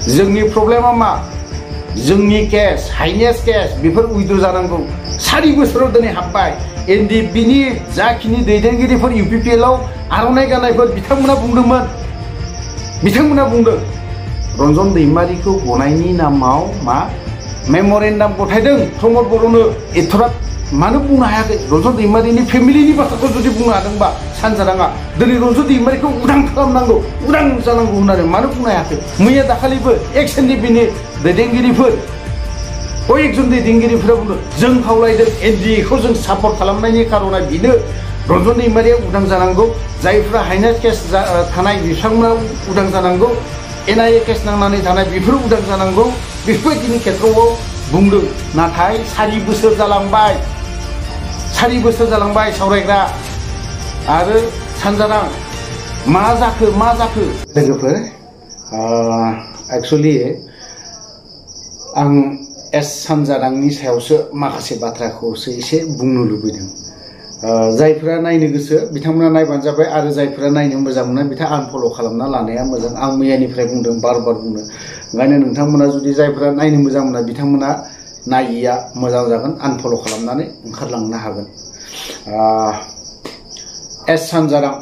जोंनि प्रब्लेमा मा जोंनि केस हाइनेस केस बेफोर उइद्र जानांगौ 4 बोसोराव दिनै हाबबाय एनडिएफबिनि जाखिनि दैदेनगिरिफोर इउपिपिएलआव आर'नाइ गाननायफोर बिथांमोना बुंदों रन्जन दैमारिखौ गनायनि नामाव मा मेम'रेन्डाम गथायदों प्रमद बर'नो एथराब मानो बुंनो हायाखै रन्जन दैमारिनि फेमिलिनि बाथ्राखौ जुदि बुंनो हादोंबा सानजाराङा दिनै रन्जन दैमारिखौ उदां खालामनांगौ उदां जानांगौ होननानै मानो बुंनो हायाखै मैया दाखालिबो एक्स एनडिएफबिनि दैदेनगिरिफोर कयेकजन दैदेनगिरिफोरा बुंदों जों खावलायदों एनडिएखौ जों सापर्ट खालामनायनि खारना बेनो रन्जन दैमारिया उदां जानांगौ जायफ्रा हाइनेस केस थानाय बिथांमोना उदां जानांगौ एनआइए केस नांनानै थानाय बेफोर उदां जानांगौ बेफोरबायदिनि खेत्रआव बुंदों नाथाय 4 बोसोर जालांबाय सावरायग्रा आरो सानजारां मा जाखो लोगोफोर एक्चुअली आं एस सानजारांनि सायावसो माखासे बाथ्राखौसो एसे बुंनो लुबैदों जायफोरा नायनो गोसो बिथांमोना नायबानो जाबाय आरो जायफोरा नायनो मोजां मोना बिथां आनफल' खालामना लानाया मोजां आं मैयानिफ्राय बुंदों बार बुंदों ओंखायनो नोंथांमोना जुदि जायफोरा नायनो मोजां मोना बिथांमोना नायिया मोजां जागोन आनफल' खालामनानै ओंखारलांनो हागोन एस सानजारां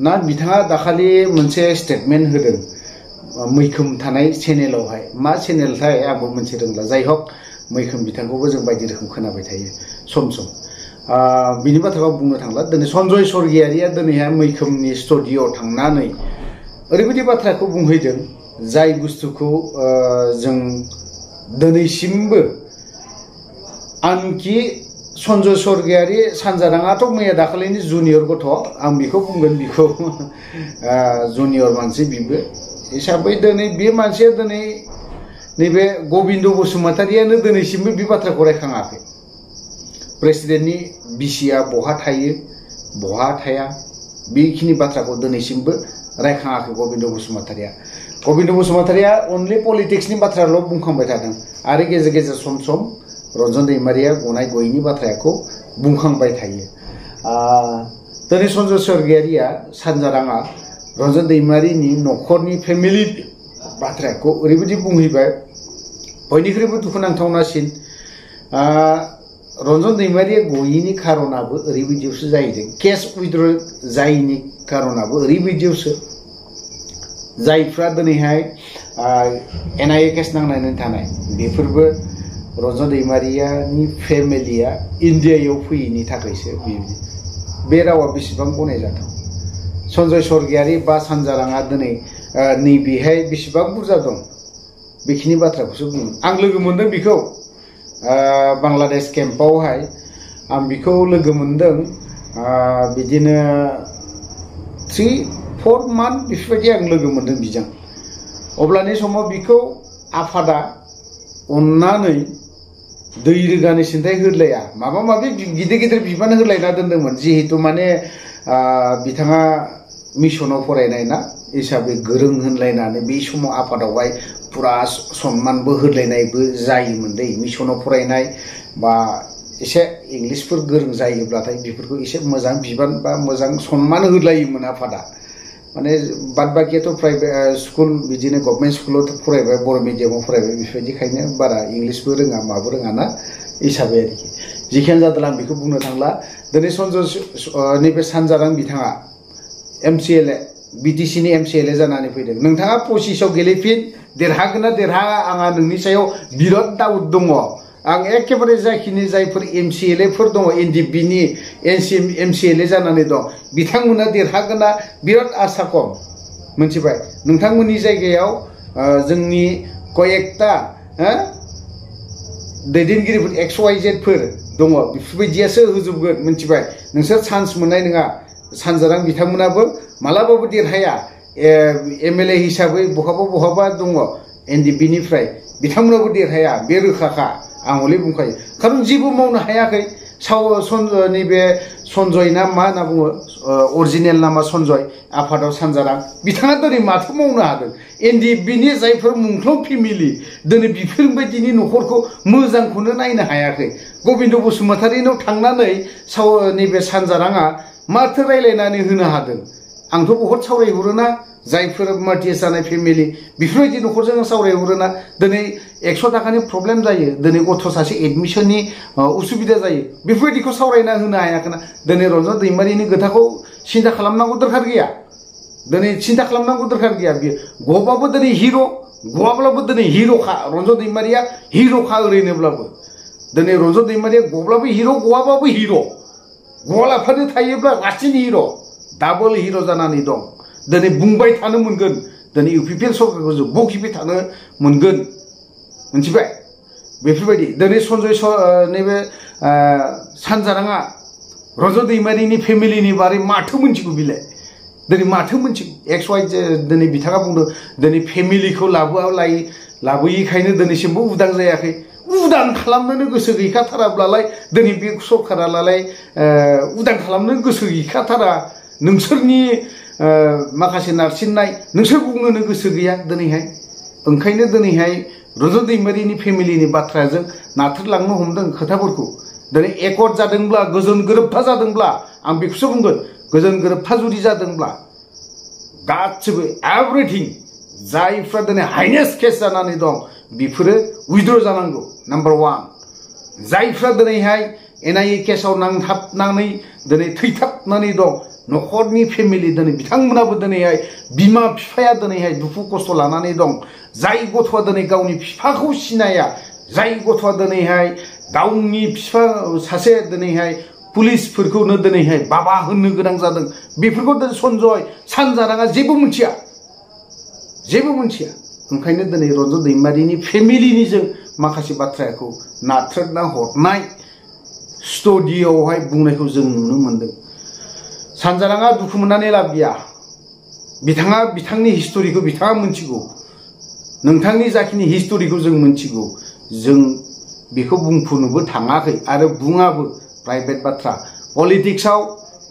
ना बिथाङा दाखालि मोनसे स्टेटमेन्ट होदों मैखोम थानाय चेनेलावहाय मा चेनेलथाय आंबो मोनसे रोंला जाय हक मैखोम बिथांखौबो जों बायदि रोखोम खोनाबाय थायो सम बिनि बाथ्राखौ बुंनो थांला दिनै सन्जय स्वर्गियारिया दिनैहाय मैखोमनि स्टुडिअ'आव थांनानै ओरैबायदि बाथ्राखौ बुंहैदों जाय बुस्थुखौ जों दिनैसिमबो आनखि सन्जय स्वर्गियारि सानजाराङाथ' मैया दाखालिनि जुनियर गथ' आं बेखौ बुंगोन बिखौ जुनियर मानसि बिबो हिसाबै दिनै बे मानसिया दिनै नैबे गबिन्द बसुमतारियानो दिनैसिमबो बे बाथ्राखौ रायखाङाखै प्रेसिडेन्टनि बिसिया बहा थायो बहा थाया बेखिनि बाथ्राखौ दिनैसिमबो रायखाङाखै गबिन्द बसुमतारिया अनलि पलिटिक्सनि बाथ्राल' बुंखांबाय थादों आरो गेजेर गेजेर सम रन्जन दैमारिया गनाय गयैनि बाथ्राखौ बुंखांबाय थायो दिनै सन्जय स्वर्गियारिया सानजाराङा रन्जन दैमारिनि न'खरनि फेमिलि बाथ्राखौ ओरैबायदि बुंहैबाय बयनिख्रुइबो दुखुनांथावनासिन रन्जन दैमारिया गयैनि खारनाबो ओरैबायदियावसो जाहैदों केस उइद्र जायैनि खारनाबो ओरैबायदियावसो जायफ्रा दिनैहाय एनआइए केस नांनानै थानाय बेफोरबो रन्जन दैमारियानि फेमिलिया इन्डियायाव फैयैनि थाखायसो बे रावा बेसेबां गनायजाथाव सन्जय स्वर्गियारि बा सानजाराङा दिनै नैबेहाय बेसेबां बुरजा दं बेखिनि बाथ्राखौसो बुङो आं लोगो मोनदों बिखौ बांलादेश केम्पआवहाय आं बिखौ लोगो मोनदों बिदिनो 3-4 मान्थ बेफोरबायदि आं लोगो मोनदों बिजों अब्लानि समाव बिखौ आफादा अननानै दै रोगानि सिन्थाय होलाया माबा माबि गिदिर बिबान होलायना दोनदोंमोन जिहेतु माने बिथाङा मिशनाव फरायनाय ना हिसाबै गोरों होनलायनानै बे समाव आफादावहाय पुरा सन्मानबो होलायनायबो जायोमोन दै मिशनाव फरायनाय बा एसे इंलिसफोर गोरों जायोब्लाथाय बेफोरखौ एसे मोजां बिबान बा मोजां सन्मान होलायोमोन आफादा माने बाद बाकियाथ' प्राइभेट स्कुल बिदिनो गभर्नमेन्ट स्कुलाव फरायबाय बर' मिडियामाव फरायबाय बेफोरबायदिखायनो बारा इंलिसबो रोङा माबो रोङा ना हिसाबै आरोखि जिखियानो जादों आं बेखौ बुंनो थांला दिनै सन्जय नैबे सानजारां बिथाङा एमसिएलए बिटिसिनि एमसिएलए जानानै फैदों नोंथाङा 25आव गेलेफिन देरहागोन ना देरहाया आंहा नोंनि सायाव बिराद डाउट दङ आं एखेबारे जायफोर एमसिएलएफोर दङ एनडिएफबिनि एमसिएलए जानानै दं बिथांमोना देरहागोन ना बिराद आसा खम मोनथिबाय नोंथांमोननि जायगायाव जोंनि कयेकटा दैदेनगिरिफोर XYZ फोर दङ बेफोरबायदियासो होजोबगोन मोनथिबाय नोंसोर चान्स मोननाय नङा सानजारां बिथांमोनाबो मालाबाबो देरहाया एमएलए हिसाबै बहाबा दङ एनडिएफबिनिफ्राय बिथांमोनाबो देरहाया बे रोखाखा आं हले बुंखायो खारन जेबो मावनो हायाखै नैबे सन्जय ना मा होनना बुङो अरिजिनेल नामा सन्जय आफादाव सानजारां बिथाङा दिनै माथो मावनो हादों एनडिएफबिनि जायफोर मुंख्लं फेमिलि दिनै बेफोरबायदिनि न'खरखौ मोजांखौनो नायनो हायाखै गबिन्द बसुमतारिनाव थांनानै नैबे सानजाराङा माथो रायलायनानै होनो हादों आंथ' बहुद सावरायहरोना जायफोर मार्टियास जानाय फेमिलि बेफोरबायदि न'खरजों सावरायहरोना दिनै 100 थाखानि प्रब्लेम जायो दिनै गथ' सासे एडमिशननि उसुबिदा जायो बेफोरबायदिखौ सावरायना होनो हायाखैना दिनै रन्जन दैमारिनि खोथाखौ सिन्था खालामनांगौ दरखार गैया दिनै सिन्था खालामनांगौ दरखार गैया बियो गबाबो दिनै हिर' गवाब्लाबो दिनै हिर'खा रन्जन दैमारिया हिर'खा ओरैनोब्लाबो दिनै रन्जन दैमारिया गब्लाबो हिर' गवाबाबो हिर' गवालाफानो थायोब्ला रासिन हिर' डाबल हिर' जानानै दं दिनै बुंबाय थानो मोनगोन दिनै इउपिपिएल सरकारखौ जों बखिबाय थानो मोनगोन मोनथिबाय बेफोरबायदि दिनै सन्जय नैबे सानजाराङा रन्जन दैमारिनि फेमिलिनि बारै माथो मोनथिगौ बिलाय दिनै माथो मोनथिगौ एक्स वाइ दिनै बिथाङा बुंदों दिनै फेमिलिखौ लाबोयैखायनो दिनैसिमबो उदां जायाखै उदां खालामनोनो गोसो गैखाथाराब्लालाय दिनै बे सरकारालाय उदां खालामनो गोसो गैखाथारा नोंसोरनि माखासे नारसिननाय नोंसोर बुंनोनो गोसो गैया दिनैहाय ओंखायनो दिनैहाय रन्जन दैमारिनि फेमिलिनि बाथ्राजों नाथ्रोदलांनो हमदों खोथाफोरखौ दिनै एकर्ड जादोंब्ला गोजोन गोरोबथा जादोंब्ला आं बेखौसो बुंगोन गोजोन गोरोबथा जुदि जादोंब्ला गासिबो एभ्रिथिं जायफ्रा दिनै हाइनेस्ट केस जानानै दं बेफोरो उइथड्र जानांगौ नाम्बार 1 जायफ्रा दिनैहाय एनआइए केसाव नांथाबनानै दिनै थैथाबनानै दं न'खरनि फेमिलि दिनै बिथांमोनाबो दिनैहाय बिमा बिफाया दिनैहाय दुखु खस्थ' लानानै दं जाय गथ'आ दिनै गावनि बिफाखौ सिनाया जाय गथ'आ दिनैहाय गावनि बिफा सासे दिनैहाय पुलिसफोरखौनो दिनैहाय बाबा होननो गोनां जादों बेफोरखौ सन्जय सानजाराङा जेबो मिथिया ओंखायनो दिनै रन्जन दैमारिनि फेमिलिनिजों माखासे बाथ्राखौ नाथ्रोदना हरनाय स्टुडिय'आवहाय बुंनायखौ जों नुनो मोनदों सानजाराङा दुखु मोननानै लाब गैया बिथाङा बिथांनि हिस्ट'रिखौ बिथाङा मोनथिगौ नोंथांनि जाखिनि हिस्ट'रिखौ जों मोनथिगौ जों बेखौ बुंफुनोबो थाङाखै आरो बुङाबो प्राइभेट बाथ्रा पलिटिक्सआव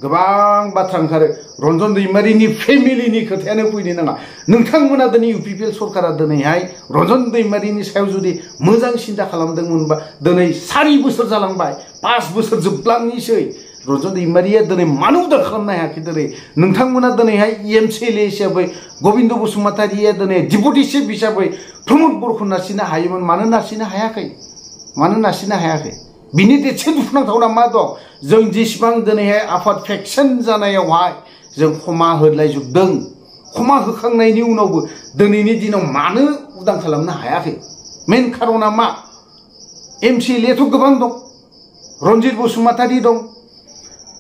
गोबां बाथ्रा ओंखारो रन्जन दैमारिनि फेमिलिनि खोथायानो फैनो नाङा नोंथांमोना दिनै इउपिपिएल सरकारा दिनैहाय रन्जन दैमारिनि सायाव जुदि मोजां सिन्था खालामदोंमोनबा दिनै 4 बोसोर जालांबाय 5 बोसोर जोबलांनिसै रन्जन दैमारिया दिनै मानो उदां खालामनो हायाखै दिनै नोंथांमोना दिनैहाय एमसिएलए हिसाबै गबिन्द बसुमतारिया दिनै डिपुटि चिफ हिसाबै प्रमद बर'खौ नारसिननो हायोमोन मानो नारसिननो हायाखै बिनि देरसिन दुखुनांथावना मा दं जों जेसेबां दिनैहाय आफाद फेक्सन जानायावहाय जों क्षमा होलायजोबदों क्षमा होखांनायनि उनावबो दिनैनि दिनाव मानो उदां खालामनो हायाखै मेन खारना मा एमसिएलएथ' गोबां दं रन्जित बसुमतारी दं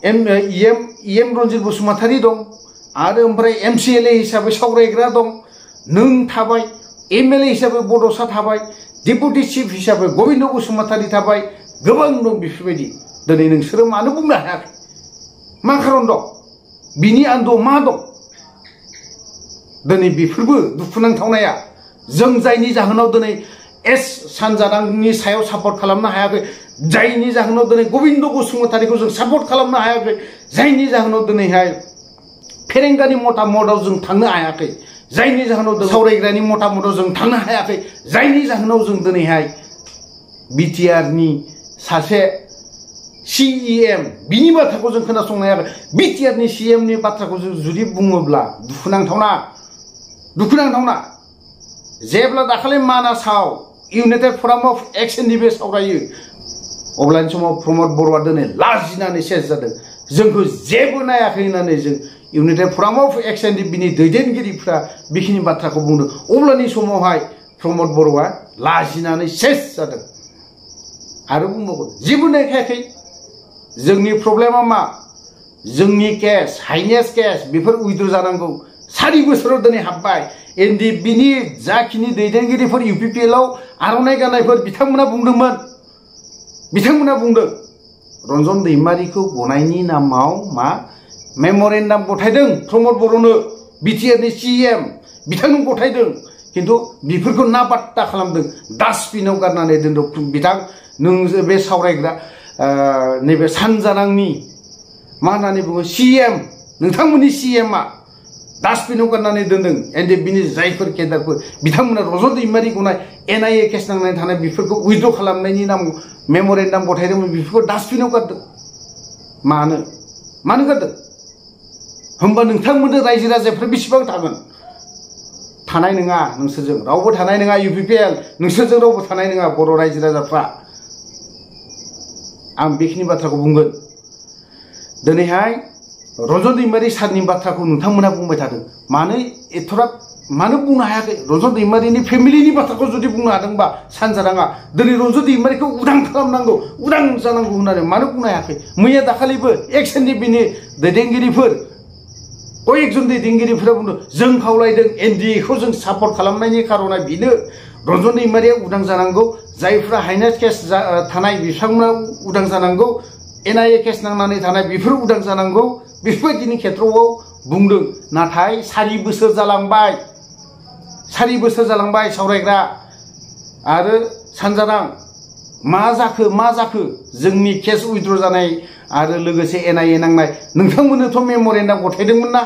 इएम रन्जित बसुमतारी दं आरो ओमफ्राय एमसिएलए हिसाबै सावरायग्रा दं नों थाबाय एमएलए हिसाबै बड'सा थाबाय डिपुटि चिफ हिसाबै गबिन्द बसुमतारी थाबाय गोबां दं बेफोरबायदि दिनै नोंसोरो मानो बुंनो हायाखै मा खारन दं बिनि आन्दोआव मा दं दिनै बेफोरबो दुखुनांथावनाया जों जायनि जाहोनाव दिनै सानजारांनि सायाव सापर्ट खालामनो हायाखै जायनि जाहोनाव दिनै गबिन्द बसुमतारीखौ जों सापर्ट खालामनो हायाखै जायनि जाहोनाव दिनैहाय फेरेंगानि मतामतआव जों थांनो हायाखै जायनि जाहोनाव सावरायग्रानि मतामतआव जों थांनो हायाखै जायनि जाहोनाव जों दिनैहाय बिटिआरनि सासे सिएम बिनि बाथ्राखौ जों खोनासंनो हायाखै बिटिआरनि सिएमनि बाथ्राखौ जों जुदि बुङोब्ला दुखुनांथावना जेब्ला दाखालि मानासाव इउनाइटेड फराम अफ एक्सननि बे सावरायो अब्लानि समाव प्रमद बर'आ दिनै लाजिनानै सेस जादों जोंखौ जेबो नायाखै होननानै जों इउनाइटेड फराम अफ एक्सननि बिनि दैदेनगिरिफ्रा बेखिनि बाथ्राखौ बुंदों अब्लानि समावहाय प्रमद बर'आ लाजिनानै सेस जादों आरो बुंबावगोन जेबो नायखायाखै जोंनि प्रब्लेमा मा जोंनि केस हाइनेस्ट केस बेफोर उइथड्र जानांगौ 4 बोसोराव दिनै हाबबाय एनडिएफबिनि जाखिनि दैदेनगिरिफोर इउपिपिएलआव आर'नाइ गाननायफोर बिथांमोना बुंदों रन्जन दैमारिखौ गनायनि नामाव मा मेम'रेन्डाम गथायदों प्रमद बर'नो बिटिआरनि सिएम बिथांनो गथायदों खिन्थु बेफोरखौ नापात्ता खालामदों डास्टबिनाव गारनानै दोनदों बिथां नों बे सावरायग्रा नैबे सानजारांनि मा होननानै बुङो सिएम नोंथांमोननि सिएमआ डास्टबिनाव गारनानै दोनदों एनडिएफबिनि जायफोर केडारफोर बिथांमोना रन्जन दैमारि गनाय एनआइए केस नांनानै थानाय बेफोरखौ उइथड्र खालामनायनि नामाव मेम'रेन्डाम गथायदोंमोन बेफोरखौ डास्टबिनाव गारदों मानो गारदों होमबा नोंथांमोननो रायजो राजाफ्रा बेसेबां थागोन थानाय नङा नोंसोरजों रावबो थानाय नङा UPPL नोंसोरजों रावबो थानाय नङा बर' रायजो राजाफ्रा आं बेखिनि बाथ्राखौ बुंगोन दिनैहाय रन्जन दैमारि सारनि बाथ्राखौ नोंथांमोना बुंबाय थादों मानो एथराब मानो बुंनो हायाखै रन्जन दैमारिनि फेमिलिनि बाथ्राखौ जुदि बुंनो हादोंबा सानजाराङा दिनै रन्जन दैमारिखौ उदां खालामनांगौ उदां जानांगौ होननानै मानो बुंनो हायाखै मैया दाखालिबो XNDP-नि दैदेनगिरिफोर कयेकजन दैदेनगिरिफोरा बुंदों जों खावलायदों NDA-खौ जों सापर्ट खालामनायनि खारना बेनो रन्जन दैमारिया उदां जानांगौ जायफ्रा हाइनेस केस थानाय बिथांमोना उदां जानांगौ NIA केस नांनानै थानाय बेफोर उदां जानांगौ बेफोरबायदिनि खेत्रआव बुंदों नाथाय 4 बोसोर जालांबाय सावरायग्रा आरो सानजारां मा जाखो जोंनि केस उइथड्र जानाय आरो लोगोसे NIA नांनाय नोंथांमोननोथ' मेम'रेन्डाम गथायदोंमोन ना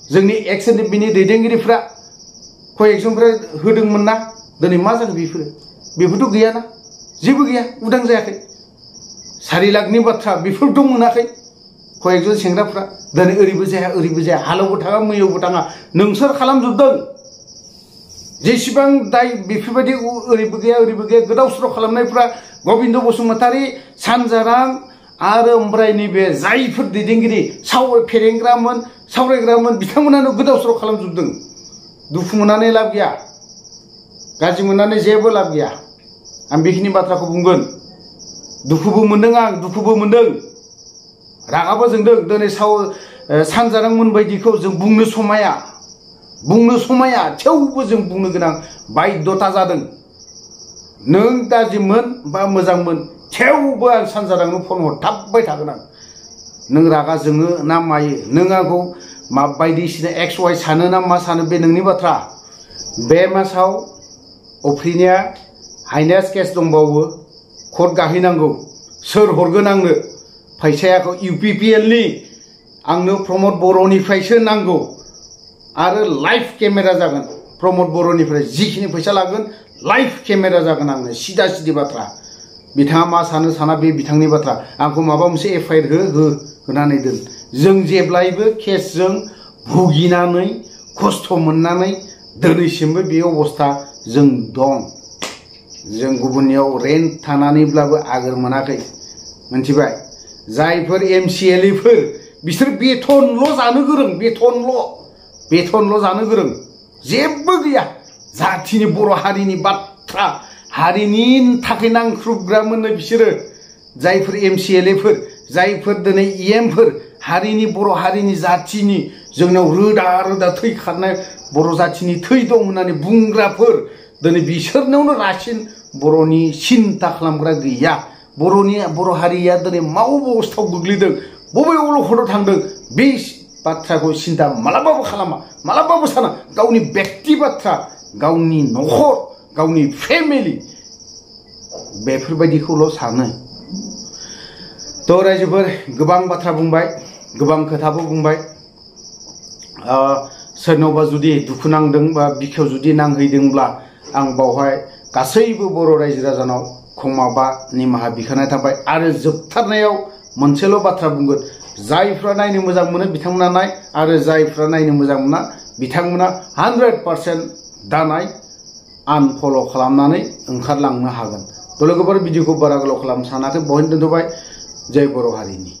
जोंनि XNDP-नि दैदेनगिरिफ्रा कयेकजनफ्रा होदोंमोन ना दिनै मा जाखो बेफोरथ' गैयाना जेबो गैया उदां जायाखै 4 लाखनि बाथ्रा बेफोरथ' मोनाखै कयेकजन सेंग्राफ्रा दिनै ओरैबो जाया हालावबो थाङा मैयावबो थाङा नोंसोर खालामजोबदों जेसेबां दाय बेफोरबायदि ओरैबो गैया गोदाव सोराव खालामनायफ्रा गबिन्द बसुमतारी सानजारां आरो ओमफ्राय नैबे जायफोर दैदेनगिरि फेरेंग्रामोन सावरायग्रामोन बिथांमोनानो गोदाव सोराव खालामजोबदों दुखु मोननानै लाब गैया गाज्रि मोननानै जेबो लाब गैया आं बेखिनि बाथ्राखौ बुंगोन दुखुबो मोनदों रागाबो जोंदों दिनै सानजारांमोन बायदिखौ जों बुंनो समाया थेवबो जों बुंनो गोनां बायद्धता जादों नों गाज्रिमोन बा मोजांमोन थेवबो आं सानजारांनो फन हरथाबबाय थागोन आं नों रागा जोङो ना मायो नों आंखौ मा बायदिसिना XY सानो ना मा सानो बे नोंनि बाथ्रा बे मासाव अफ्रिनिया हाइनेस केस दंबावो कर्ट गाहैनांगौ सोर हरगोन आंनो फैसायाखौ UPPL-नि आंनो प्रमद बर'निफ्रायसो नांगौ आरो लाइभ केमेरा जागोन प्रमद बर'निफ्राय जिखिनि फैसा लागोन लाइभ केमेरा जागोन आंनो सिदा बाथ्रा बिथाङा मा साना बे बिथांनि बाथ्रा आंखौ माबा मोनसे FIR होनानै दोन जों जेब्लायबो केसजों भुगिनानै खस्थ' मोननानै दिनैसिमबो बे अबस्था जों दं जों गुबुननियाव रेन्ट थानानैब्लाबो आगोर मोनाखै मोनथिबाय जायफोर MCLA-फोर बिसोर बेथनल' जानो गोरों बेथनल' जानो गोरों जेबो गैया जाथिनि बर' हारिनि बाथ्रा हारिनि थाखाय नांख्रुबग्रामोननो बिसोरो जायफोर MCLA-फोर जायफोर दिनै EM-फोर हारिनि बर' हारिनि जाथिनि जोंनाव रोदा थै खारनाय बर' जाथिनि थै दं होननानै बुंग्राफोर दिनै बिसोरनावनो रासिन बर'नि सिन्था खालामग्रा गैया बर' हारिया दिनै मा अबस्थायाव गोग्लैदों बबे अलखदाव थांदों बे बाथ्राखौ सिन्था मालाबाबो खालामा मालाबाबो साना गावनि बेक्ति बाथ्रा गावनि न'खर गावनि फेमिलि बेफोरबायदिखौल' सानो थ' रायजोफोर गोबां बाथ्रा बुंबाय गोबां खोथाबो बुंबाय सोरनावबा जुदि दुखु नांदों बा बिखायाव जुदि नांहैदोंब्ला आं बावहाय गासैबो बर' रायजो राजानाव क्षमा बा निमाहा बिखानाय थाबाय आरो जोबथारनायाव मोनसेल' बाथ्रा बुंगोन जायफ्रा नायनो मोजां मोनो बिथांमोना नाय आरो जायफ्रा नायनो मोजां मोना बिथांमोना 100% दानाय आनफल' खालामनानै ओंखारलांनो हागोन थ' लोगोफोर भिडिअखौ बारा गोलाव खालामनो सानाखै बहायनो दोनथ'बाय जय बर' हारिनि